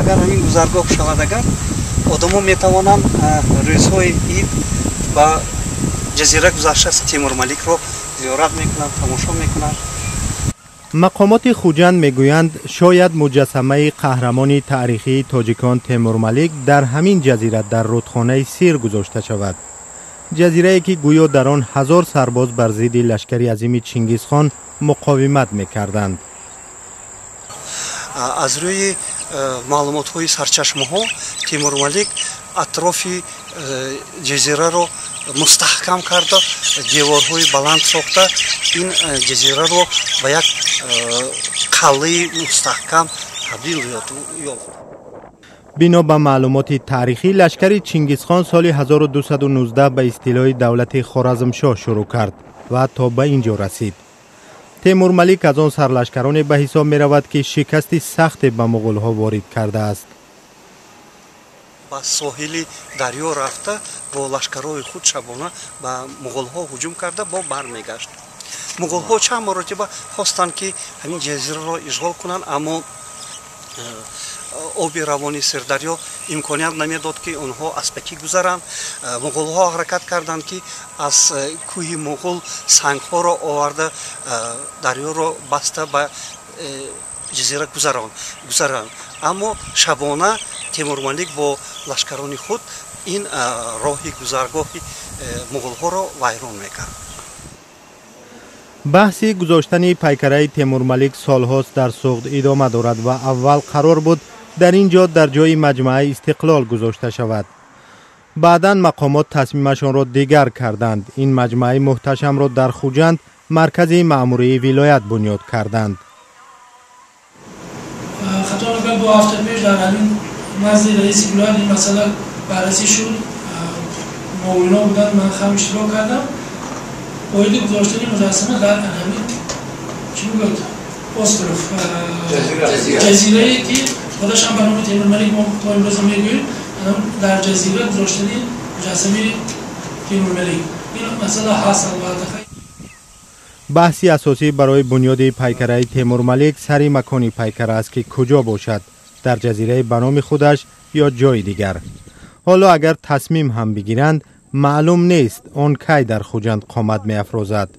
Агар ҳамин гузаргоҳ шавад, агар одамо метавонанд рӯзҳои ид ба ҷазира гузашта Темурмаликро зиёрат мекунанд, тамошо мекунанд. Мақомоти Хуҷанд мегӯянд, шояд муҷассамаи қаҳрамони таърихии тоҷикон Темурмалик дар ҳамин ҷазира дар рудхонаи Сир гузошта шавад. Ҷазирае, ки гӯё дар он 1000 сарбоз бар зидди лашкари азими Чингизхон муқовимат мекарданд. Аз рӯи маълумотҳои сарчашмаҳо, Темурмалик атрофи ҷазираро мустаҳкам карда, деворҳои баланд сохта, ин ҷазираро ба як қалъаи мустаҳкам табдил ёфт. Бино ба маълумоти таърихӣ, лашкари Чингизхон соли 1219 ба истилои давлати Хоразмшоҳ шурӯъ кард ва то ба ин ҷо расид. Темурмалик аз он сарлашкароне ба ҳисоб меравад, ки шикасти сахте ба муғулҳо ворид кардааст. Ба соҳили дарё рафта, бо лашкарҳои худ шабона ба муғулҳо ҳуҷум карда, бо бармегашт. Муғулҳо чанд маротиба хостанд, ки ҳамин ҷазираро ишғол кунанд, аммо оби равони Сирдарё имконият намедод, ки онҳо аспакӣ гузаранд. Муғулҳо ҳаракат карданд, ки аз кӯҳи Муғул сангҳоро оварда, дарёро баста, ба ҷазира гузаранд, аммо шабона Темурмалик бо лашкарони худ ин роҳи гузаргоҳи муғулҳоро вайрон мекард. Баҳси гузоштани пайкараи Темурмалик солҳост дар Суғд идома дорад ва аввал қарор буд дар ин ҷо, дар ҷои маҷмааи Истиқлол гузошта шавад. Баъдан мақомот тасмимашонро дигар карданд, ин маҷмааи муҳташамро дар Хуҷанд, маркази маъмурии вилоят, бунёд карданд. Хато накунам, 2 ҳафта пеш дар ҳамин назди раиси вилоят ин масъала баррасӣ шуд. Муовино буданд, ман ҳам иштирок кардам. Оиди гузоштани муҷассама дар ҳамин, чӣ мегӯяд, остров, ҷазирае, ки худашам ба номи Темурмалик мо то имрӯза мегӯем, дар ҷазира гузоштани муҷассамаи Темурмалик, ин масъала ҳаст албатта. Баҳси асосӣ барои бунёди пайкараи Темурмалик сари макони пайкара аст, ки куҷо бошад: дар ҷазираи ба номи худаш ё ҷои дигар. Ҳоло агар тасмим ҳам бигиранд, маълум нест, он кай дар Хуҷанд қомат меафрозад.